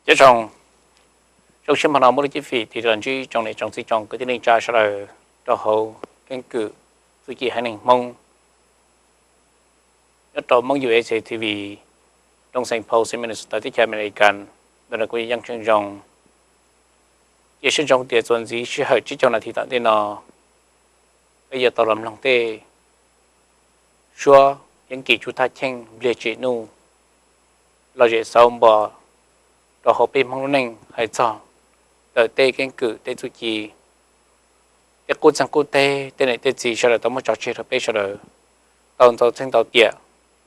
Cov zoo, zoo siab hmo no muaj lub cib fim tig los ntsib tsoom niam tsoom txiv tsoom kwv tij neej tsa sawv daws rau hauv keeb kwm txuj ci haiv neeg Hmoob nyob rau Hmoob U S A T V, roob Saint Paul, xeev Minnesota, teb chaws Amelikas. Ntawm no kuv yog Yeej Tsheej Zoo. Cia siab ntsoov tias txuas ntxiv sij hawm tsib caug nas this tom ntej no, peb yuav tau los mloog tej suab Yeeb Kis tsub thaj cheeb Npliag Tsim Nuj lom zem xauv npo rau hauv peb Hmoob lub neej hais txog ntawm tej keeb kwm, tej txuj ci, tej qub txeeg qub teb, tej niam tej txiv sawv daws tau muab tso tseg rau peb sawv daws tau ntau txheej ntau tiam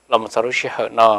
los mus txog lub sij hawm no.